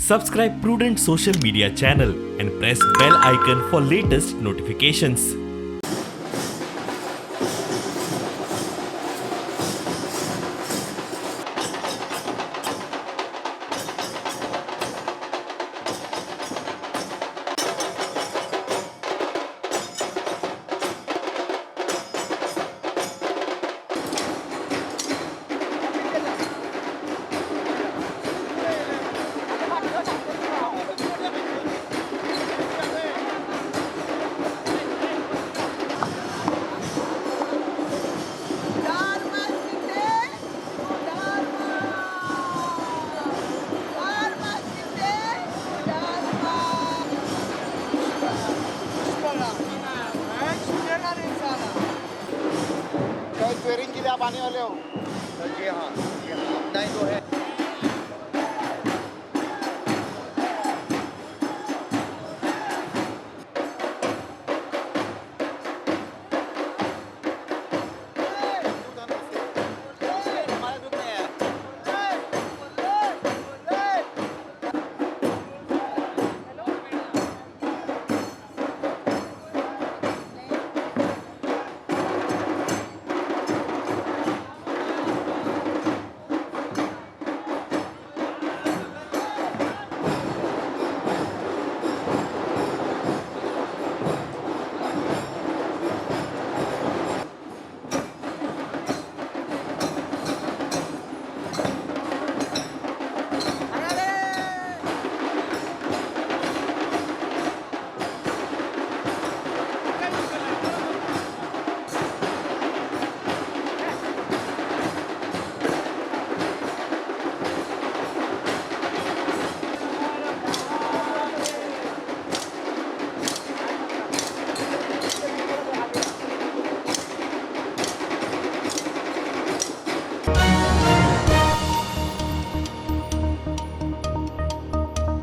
Subscribe Prudent Social Media channel and press bell icon for latest notifications. पानी वाले हो। जी हाँ, जी हाँ, अपना ही तो है।